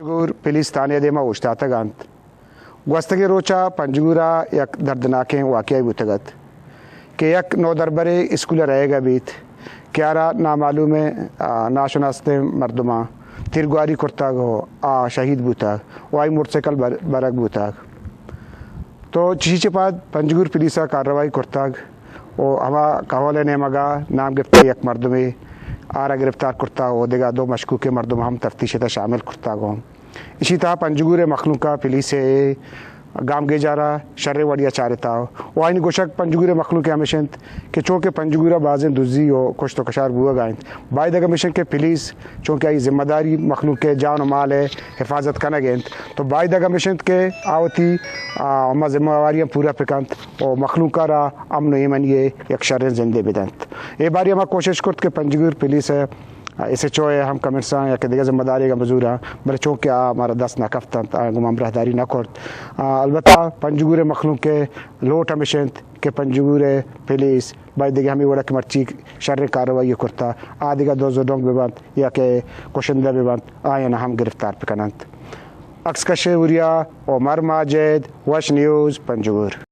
پنجگور پولیس تھانہ ءِ دیما اوشتاتگ انت۔ گوستگیں روچ ءَ پنجگور ءَ یک دردناکیں واقعہ بوتگ ات کہ یک نودربرے اسکول ءَ رہگ ءَ بیت کہ آرا نامعلومیں، آ، ناشناسیں مردماں تیرگواری کرتگ ءُ آ شہید بوتگ ءُ آئی موٹر سائیکل بر-، برگ بوتگ۔ تو چیزے چہ پد پنجگور پولیس ءَ کارروائی کرتگ ءُ ہما کہول ءِ نیمگ ءَ نام گپتہ یک مردمے آرا گرفتار کرتگ ءُ دگہ دو مشکوکیں مردم ہم تفتیش ءِ تہ ءَ شامل کرتگ۔ ایشی تہ ءَ پنجگور ءِ مخلوق ءَ پولیس ءِ گامگیج ءَ را شریں وڑے ءَ چارتہ ءُ آئی ءِ گوشگ پنجگور ءِ مخلوق ءِ ہمیش انت کہ چونکہ پنجگور ءَ بازیں دزی ءُ کشت ءُ کشار بوگ ءَ انت، باید اگاں ہمیش انت کہ پولیس چونکہ آئی ذمہ داری مخلوق ءِ جان ءُ مال ءِ حفاظت کنگ ءِ انت، تو باید اگاں ہمیش انت کہ آ وتی، آ، ہما ذمہ واریاں پورا بکنت ءُ مخلوق ءَ را امن ءُ ایمنی ءِ یک شریں زندے بدنت۔ اے باری ہما کوشش کرت کہ پنجگور پولیس ءِ ایس ایچ او ءِ ہم کمنٹساں یا کہ دگہ ذمہ دارے اگاں بزوراں، بلے چونکہ آ مارا دست نہ کپت انت، آیاں گوں ما ہمراہداری نہ کرت۔ آ، البتہ پنجگور ءِ مخلوق ءِ لوٹ ہمیش انت کہ پنجگور ءِ پولیس باید دگہ ہمے وڑا کہ مرچی شریں کارروائی کرتہ، آ دگہ دز ءُ ڈنگ بہ بنت یا کہ کشندہ بہ بنت، آیاں ہم گرفتار بکننت۔ عکس کش ءُ وریا عمر ماجد، وش نیوز، پنجگور۔